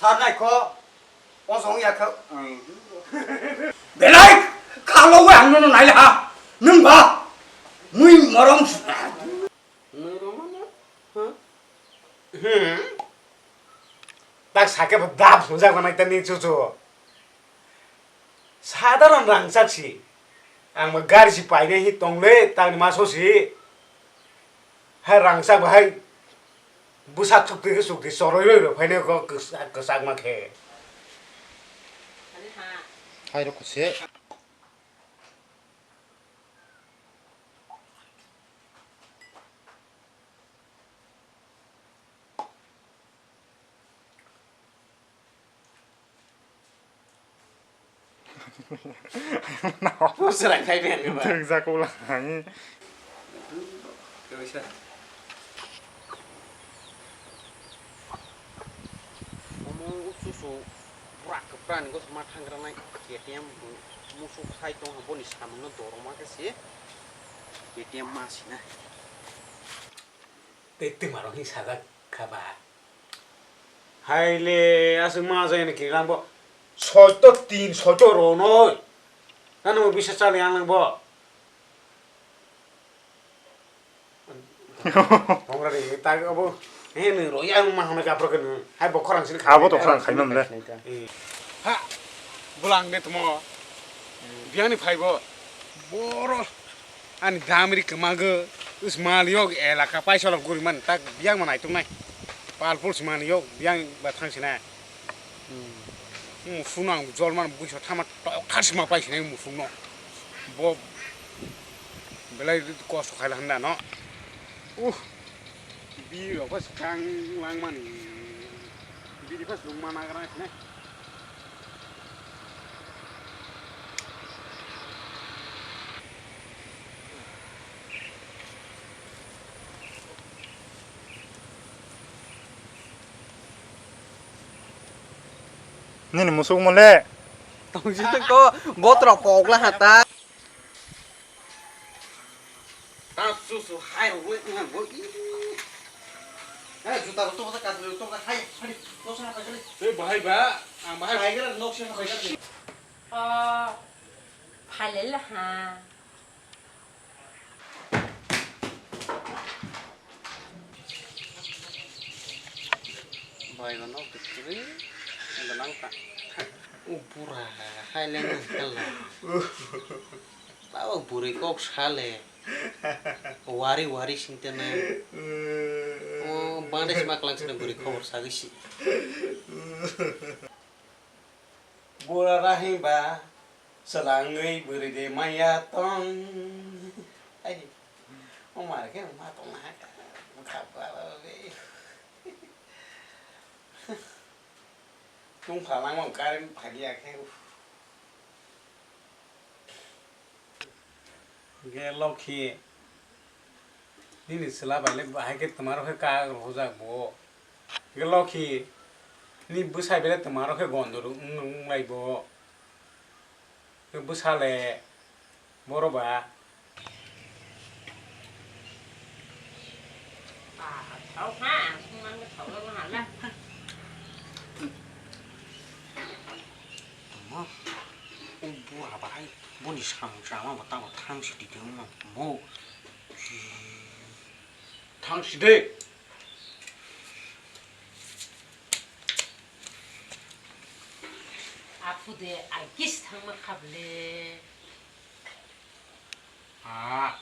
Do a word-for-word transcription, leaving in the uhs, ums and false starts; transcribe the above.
Tharnai kho, onsong ya kho. Belai, khalo we ang nono naila ha. Nwng ba, mui morom. Nwng romano? Ha? Hmm. Tak sake ba dap sujak manai tani chuchu. Sadharon rangchak si. Ang ba gari si painai hi tongle, tangni maso si. Hai rangchak ba hai bwsak chukti khe chukti choroi roi rok phainai kok kwchak, kwchakma khe. Hai rok se. Chwrai khai phan khe ba. Thwng jak ulang hai. Kaisa. Omo uchu su pura kwpra ni gos ma thang gra nai K T M musuk sai tong ha boni samung no doroma khe si K T M ma sina. Tei twma rok hin sajak kha ba. Hai le, aswk ma jai ni kilang bo. Soito tin, soito ro noi. Nang bo bisa chali ang nang bo. Hongra de, ta abo. He nang ro, ya ma hona kapro ke nang. Hai bo khorang sini Abo to khorang khai mam le. Eh. Ha. Bulang de tumo. Biang ni phai bo. Boro. Ani damri kwmagwi, us mal yok elaka paisolok guriman tak biyang ma naituknai. Pal pul sima ni yok biyang ba thang sinai. Musuno ang jol man buiso thama tok thar sima pai sinai musuno. Bo belai kosto khaila hwnda no. Uh, birok bai swkang langmani. Biri bai swkang ma nagra sinai. Nini musuk mole. Tongsi tongko botra pokla hata. Ta su su hai ro wei ngan bo. Eh, juta ro to ka to ka hai hai to sa ka jale. Tei bahai ba, ang bahai. Hai gara nok se hai gara. Oh, phalel ha. Bai ba nok tu kiri, ang nang ta. U pura hai leng kala. Tao bwrwi kok sale. Wari wari singtene. O bangde sima klang sina bwrwi khobor sagwi si. Bura rahi ba selangwi bwrwi de maya tong. Ai. O mare ke ma tong ha ka. Kha ba be. Tung pha lang mo kare phagi ya khe. Hwnkhe Lokhi, nini chwla bai le bahai khe twma rok khe kak rwjak bo. Hwnkhe Lokhi, nini bwsai bai le twma rok khe gondorok wng, wng lai bo. Hwnkhe bwsa le boro ba. Tamo, o bura bahai boni samung chama bo tamo thang sidi de wngma mo. Thang sidi. Aphude agis thangma khabli. Ah.